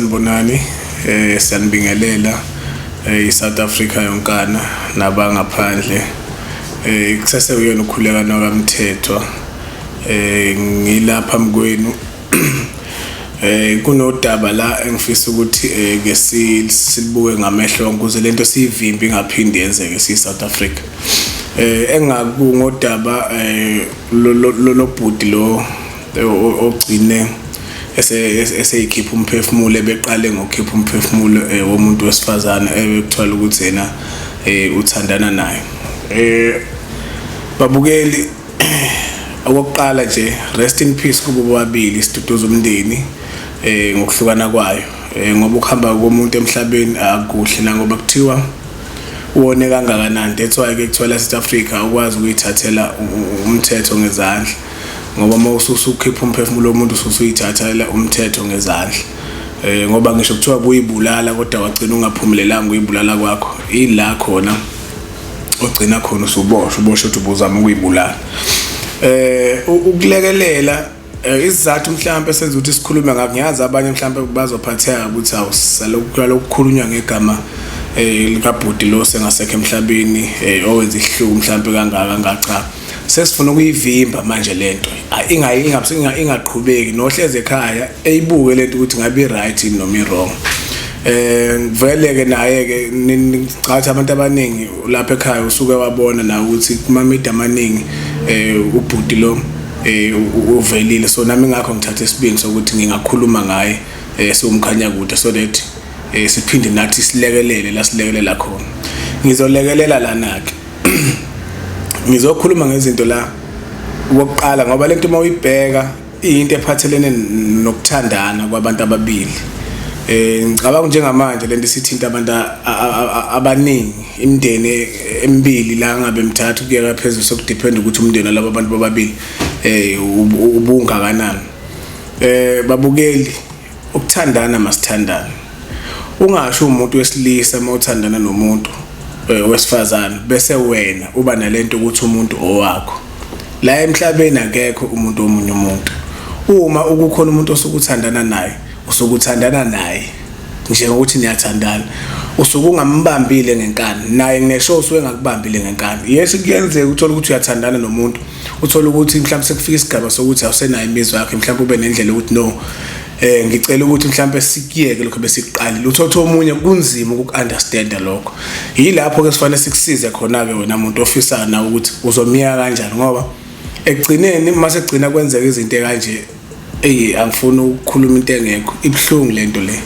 Sanibonani, siyanibingelela iSouth Africa yonkana nabangaphandle. Kusese uyena uKhuleka nokaMthethwa. Ngilapha mkwenu. Kunodaba la engifisa ukuthi ke silibuke ngamehlo ukuze lento siyivimbe ingaphindi yenzeke si South Africa. Engaku ngodaba lo bhuti lo ogcine eseyikhipha umphefumulo, ebeqale ngokukhipha umphefumulo womuntu wesifazane ebekuthiwa ukuthi yena uthandana naye. Babukeli, okokuqala nje, rest in peace kubo bobabili. Siduduza umndeni ngokuhlukana kwayo, ngoba ukuhamba komuntu emhlabeni akukuhle, nangoba kuthiwa wone kangakanani. That's why ke kuthiwa la South Africa ukwazi ukuyithathela umthetho ngezandla, ngoba uma usukhipha umphefumulo womuntu ususuyithathela umthetho ngezandla, ngoba ngisho kuthiwa kuyibulala kodwa wagcina ungaphumelelanga ukuyibulala kwakho, ila khona ogcina khona usuboshwa, uboshwe ukuthi ubuzama ukuyibulala. Ukulekelela isizathu mhlawumbe senza ukuthi sikhulume ngakho, ngiyazi abanye mhlawumbe bazophatheka ukuthi awusalokhu lokukhulunywa ngegama likabhuti lo sengasekho emhlabeni, owenza ihluku mhlawumbe kangaka ngacha. Sesifuna ukuyivimba manje lento ingaqhubeki, nohleze ekhaya eyibuke lento ukuthi ngabe i-right noma i-wrong. Vele ke naye ke ngicathi abantu abaningi lapha ekhaya usuke wabona na ukuthi kuma media amaningi ubhuti lo uvelile, so nami ngakho ngithatha isibindi sokuthi ngingakhuluma ngaye siwumkhanya kude, so that siphinde nathi silekelele la silekelela khona. Ngizolekelela lana ke, ngizokhuluma ngezinto la okokuqala, ngoba lento uma uyibheka iyinto ephathelene nokuthandana kwabantu ababili. Ngicabanga njengamanje lento isithinta abantu abaningi, imindeni emibili la ngabe mthathu kuyeka phezulu, sokudepend ukuthi umndeni labo abantu bobabili ubungakanani. Babukeli, ukuthandana masithandane. Ungasho umuntu wesilisa uma uthandana nomuntu wesifazane bese wena uba nalento ukuthi umuntu owakho. La emhlabeni akekho umuntu omunye umuntu. Uma ukukhona umuntu osukuthandana naye, usukuthandana naye njengokuthi niyathandana, usuke ungambambile ngenkani, naye nginesho usuke engakubambile ngenkani. Yes, kuyenzeka uthola ukuthi uyathandana nomuntu, uthola ukuthi mhlawumbe sekufika isigaba sokuthi awusenayo imizwa yakhe, mhlawumbe ube nendlela yokuthi no, ngicela ukuthi mhlawumbe sikuyeke lokho besikuqalile. Uthotha omunye, kunzima ukuku-understanda lokho. Yilapho ke sifanele sikusize khona ke wena muntu ofisayo nawe ukuthi uzomiyeka kanjani, ngoba ekugcineni uma sekugcina kwenzeka izinto ekanje, eyi, angifuni ukukhuluma into engekho, ibuhlungu lento le.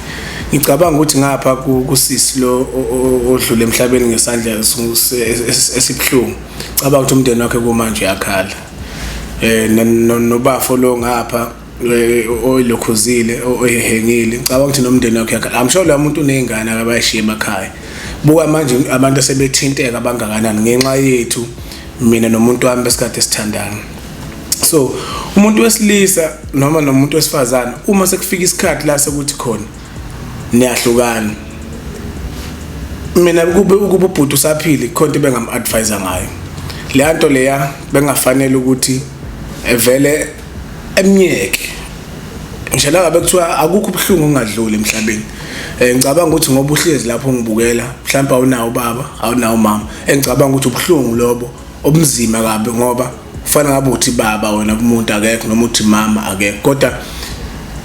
Ngicabanga ukuthi ngapha kusisi lo odlule emhlabeni ngesandla esibuhlungu, cabanga ukuthi umndeni wakhe kumanje uyakhala, nobafo lo ngapha oyilokhuzile, oyehengile, ngicabanga ukuthi nomndeni wakhe uyakhala. I'm sure lo muntu uney'ngane akabayishiye emakhaya. Buka manje abantu asebethinteka abangakanani ngenxa yethu, mina nomuntu wami besikade sithandana. So umuntu wesilisa noma nomuntu wesifazane, uma sekufika isikhathi la sekuthi khona niyahlukana, mina kube ukuba ubhuti usaphile, khona into bengam-advise ngayo leya nto leya, bengafanele ukuthi evele emnyeke ngisho la ngabe kuthiwa akukho ubuhlungu ongadluli emhlabeni. Ngicabanga ukuthi ngoba uhlezi lapho ngibukela, mhlawumbe awunawo ubaba, awunawo umama, engicabanga ukuthi ubuhlungu lobo obunzima kabi, ngoba kufana ngabe uthi baba wena kumuntu akekho, noma uthi mama akekho, kodwa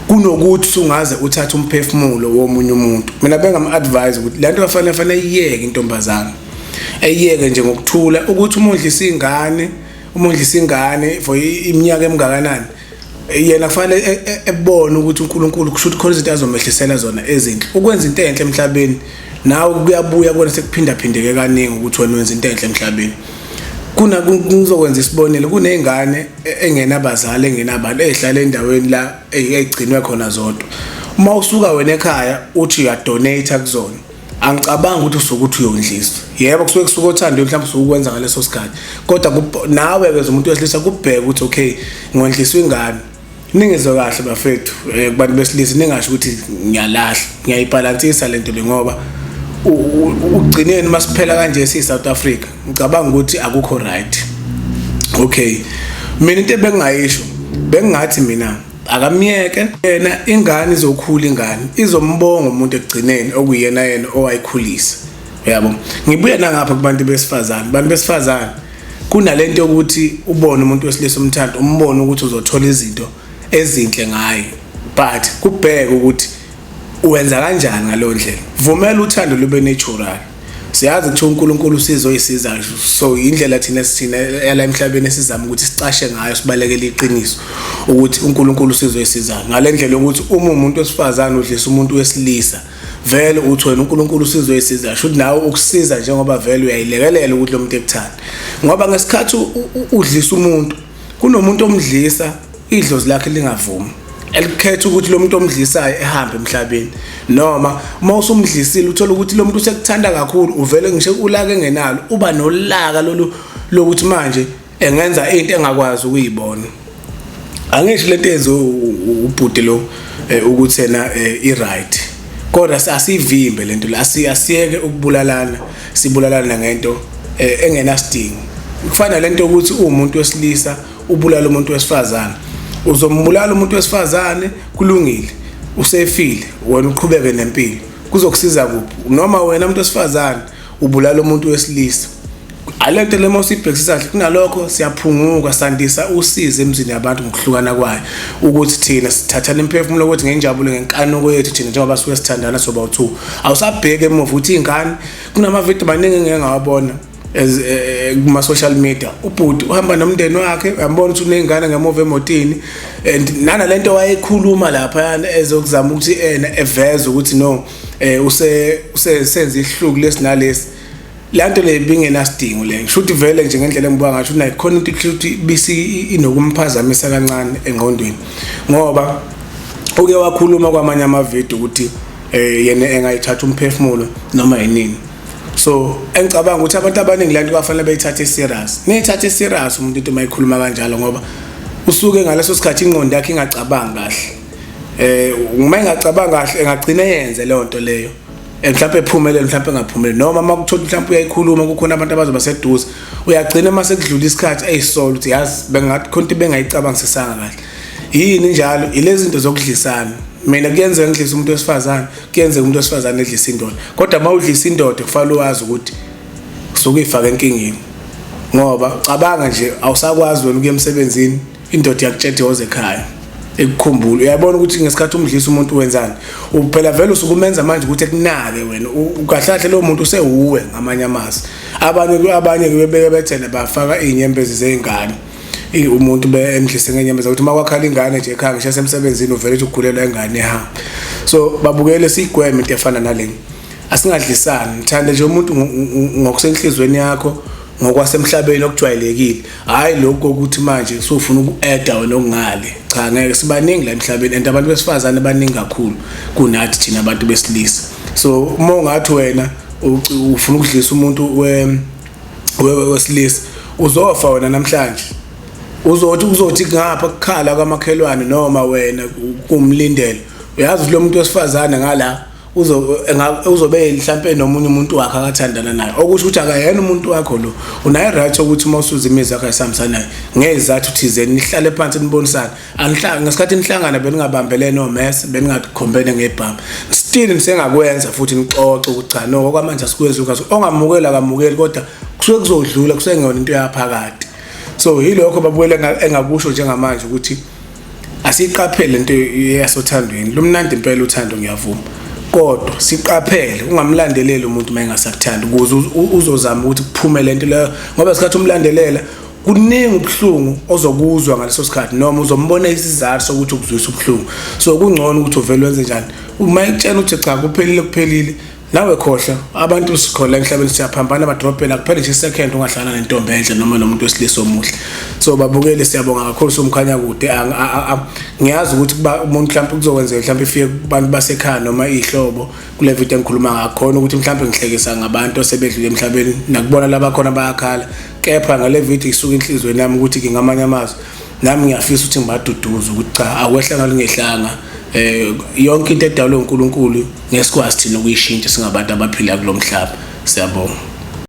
kunokuthi usungaze uthathe umphefumulo womunye umuntu. Mina bengam-advise ukuthi le nto bafanele fanele iyeke intombazane, eyiyeke nje ngokuthula, ukuthi umondlisa ingane, umondlisa ingane for iminyaka emingakanani. Yena kufanele ebone ukuthi uNkulunkulu kusho ukuthi khona izinto azomehlisela zona ezinhle. Ukwenza into enhle emhlabeni nawe kuyabuya kubona sekuphindaphindeke kaningi ukuthi wena wenza into enhle emhlabeni. Kuna ngizokwenza isibonelo, kuney'ngane engenabazali, engenabantu, ey'hlala endaweni la ey'gcinwe khona zodwa. Uma usuka wena ekhaya uthi uyadonate kuzona, angicabangi ukuthi usuke uthi uyondliswa. Yebo, kusuke kusuka othandweni, mhlawumbe usuke ukwenza ngaleso sikhathi, kodwa nawe-ke as umuntu wesilisa kubheke ukuthi okay, ngondliswa ingane. Ningizwe kahle bafethu, kubantu besilisa, ningasho ukuthi ngiyalahla, ngiyayibhalansisa lento le, ngoba ugcineni masiphela kanje siyi-South Africa, ngicabanga ukuthi akukho right. Okay, mina into ebengingayisho, bengingathi mina Akamyeke yena, ingane izokhula, ingane izombonga umuntu ekugcineni okuyena yena owayikhulisa, uyabo. Ngibuye nangapha kubantu besifazane. Bantu besifazane, kunalento yokuthi ubone umuntu wesilisa umthanda, umbone ukuthi uzothola izinto ezinhle ngaye, but kubheke ukuthi uwenza kanjani ngaleyo ndlela. Vumela uthando lube natural. Siyazi ukuthi uNkulunkulu usizo oyisiza, so indlela thina sithina yala emhlabeni esizama ukuthi sicashe ngayo, sibalekele iqiniso ukuthi uNkulunkulu usizo oyisiza ngale ndlela yokuthi uma umuntu wesifazane udlisa umuntu wesilisa, vele uthi wena uNkulunkulu usizo oyisiza, shuthi nawe ukusiza njengoba vele uyayilekelela ukuthi lo muntu ekuthanda. Ngoba ngesikhathi udlisa umuntu, kunomuntu omdlisa idlozi lakhe lingavumi, elikhetha ukuthi lo muntu omdlisayo ehambe emhlabeni, noma uma usumdlisile uthola ukuthi lo muntu usekuthanda kakhulu, uvele ngisho ulaka engenalo, uba nolaka lolu lokuthi manje engenza into engakwazi ukuyibona. Angisho lento yenziwe ubhuti lo ukuthi yena i-right, kodwa asiyivimbe lento le, asiyeke ukubulalana, sibulalana ngento engenasidingo. Kufana lento yokuthi uwumuntu wesilisa ubulala umuntu wesifazane, uzombulala umuntu wesifazane, kulungile, usefile, wena uqhubeke nempilo, kuzokusiza kuphi? Noma wena umuntu wesifazane ubulala umuntu wesilisa, alento le mawusibhekisisa kahle, kunalokho siyaphunguka, sandisa usizi emzini yabantu ngokuhlukana kwayo, ukuthi thina sithathana imiphefumulo ukuthi ngenjabulo, ngenkanuko yethu thina njengoba suke sithandana soba u-two, awusabheki emuva ukuthi iy'ngane. Kunamavidiyo maningi engike ngawabona kuma-social media, ubhuti uhamba nomndeni wakhe, uyambona ukuthi uney'ngane ngemuva emotini, and nanalento wayekhuluma laphayana ezokuzama ukuthi ena eveze ukuthi no, use usesenza isihluku lesi nalesi. Le nto le ibingenasidingo le, shuthi vele nje ngendlela engibuka ngayo, shuthi nayo khona into ukuthi bisi inokumphazamisa kancane engqondweni, ngoba uke wakhuluma kwamanye amavidiyo ukuthi yena engayithatha umphefumulo noma yinini. So engicabanga ukuthi abantu abaningi lento bafanele beyithathe serious, niyithathe serious umuntu into mayikhuluma kanjalo, ngoba usuke ngaleso sikhathi ingqondo yakhe ingacabangi kahle. Uma ingacabanga kahle, engagcina yenze leyo nto leyo, mhlawumbe ephumelele, mhlawumbe engaphumeleli, noma uma kuthola mhlawumbe uyayikhuluma, kukhona abantu abazoba seduze, uyagcina uma sekudlula isikhathi eyisola ukuthi yazi bengathi khona into bengayicabangisisanga kahle. Yini njalo ilezi zinto zokudlisana. Mina kuyenzeka ngidlisa umuntu wesifazane, kuyenzeka umuntu wesifazane edlisa indoda, kodwa uma udlisa indoda kufanele wazi ukuthi usuke uyifaka enkingeni, ngoba cabanga nje, awusakwazi wena ukuya emsebenzini, indoda iyakutshela woze ekhaya ekukhumbula. Uyabona ukuthi ngesikhathi umdlisa umuntu wenzani? Uphela vele usuke umenza manje ukuthi ekunake wena, kahle kahle lo muntu usewuwe. Ngamanye amazwi, abanye bebeke bethene bafaka iy'nyembezi zey'ngane, umuntu emdlise ngenyembezi, ukuthi uma kwakhala ingane nje ekhaya, ngisho esemsebenzini, uvele uthi ugulelwa ingane, ehamba. So babukele, siyigweme into efana nalena, asingadlisani. Thanda nje umuntu ngokusenhlizweni yakho, ngokwasemhlabeni okujwayelekile, hhayi lokhu kokuthi manje usufuna uku-eda wena okungale. Cha, ngeke, sibaningi la emhlabeni, and abantu besifazane baningi kakhulu kunathi thina abantu besilisa. So uma ungathi wena ufuna ukudlisa umuntu wesilisa, uzofa wena namhlanje. Uzothi ngapha kukhala kwamakhelwane, noma wena kumlindelo, uyazi ukuthi lo muntu wesifazane ngala uzobe mhlampe nomunye umuntu wakhe akathandana naye, okusho ukuthi akayena umuntu wakho lo. Unayo right ukuthi uma usuza imizwa yakho ayisihambisana naye ngezathu thizeni, nihlale phansi nibonisane. Anihlanga ngesikhathi nihlangana beningabambelene omese, beningakhombene ngebhamu, still nisengakwenza futhi nixoxe ukuthi cha, no, okwamanje asikwenzi lokho. Ongamukeli akamukeli, kodwa kusuke kuzodlula, kusengeyona into yaphakade. So yilokho babukele engakusho njengamanje, ukuthi asiqaphele into yasothandweni. Lumnandi impela uthando, ngiyavuma, kodwa siqaphele, ungamlandeleli umuntu uma engasakuthandi, ukuze uzozama ukuthi kuphume lento leyo, ngoba isikhathi umlandelela kuningi ubuhlungu ozokuzwa ngaleso sikhathi, noma uzombona isizathu sokuthi ukuzwisa ubuhlungu. So kungcono ukuthi uvele wenze njani, uma ekutshela ukuthi cha, kuphelile, kuphelile, nawe khohlwa. Abantu sikhona emhlabeni, siyaphambana amadrobheni, akuphele nje second ungahlangana nentombi enhle noma nomuntu wesilisa omuhle. So babukeli, siyabonga kakhulu, somkhanya kude. Ngiyazi ukuthi kuba umuntu mhlawumbe kuzokwenzeka mhlawumbe ifike kubantu basekhaya noma iy'hlobo kule video engikhuluma ngakhona, ukuthi mhlawumbe ngihlekisa ngabantu asebedlule emhlabeni, nakubona laba khona bayakhala, kepha ngale video isuka enhliziyweni yami, ukuthi-ke ngamanye amazwi nami ngiyafisa ukuthi ngibaduduze ukuthi cha, akwehlanga lingehlanga. Yonke into edalwe uNkulunkulu ngesikwazi thina ukuyishintsha singabantu abaphila kulo mhlaba. Siyabonga.